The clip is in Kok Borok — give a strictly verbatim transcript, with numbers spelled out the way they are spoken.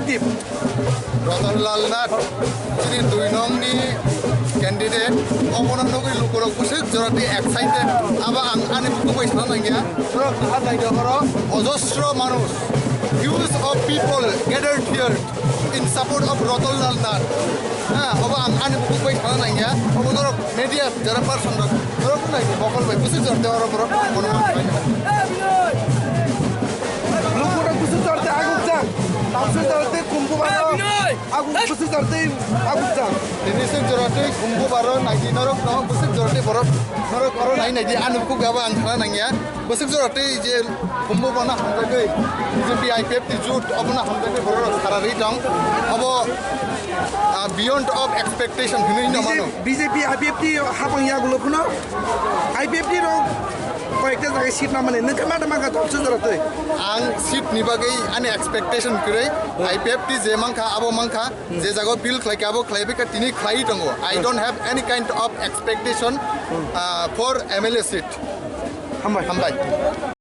Rotonlal Nath, chini dui nongni candidate, obono nugwi lukurok bwswk jora tei excited. Abo ang ani bukhuk bai sana nangya. Borok naha naidi oro ojosro manush, huge of people gathered here in support of Rotonlal Nath. Ha, obo ang ani bukhuk bai sana nangya. Obo norok media jara person rok, norok nai bokol bai bwswk jora tei oro borok kono manwi. Lukurok bwswk jora tei aguk jak. Tamswk jora tei khumbu baro. Aguk bwswk jora tei aguk jak. Tini swk jora tei khumbu baro naidi norok no bwswk jora tei borok norok oro nai naidi ani bukhuk abo ang sana nangya. Bwswk jora tei je khumbu bono hamjagwi B J P I P F T jut obono hamjagwi borok rok sara rwi tong. Obo, ah, beyond of expectation hinwi no mano. B J P I P F T hapang yagulo phano I P F T rok koyekta jaga seat mamani nokha mata mangkha tamswk jora tei. Ang seat ni bagwi ani expectation kwrwi I P F T je mankha abo mankha, je jaga o build khlaikha abo khlaibaikha tini khlaiwi tongo. I don't have any kind of expectation, ah, for M L A seat. Hambai. Hambai.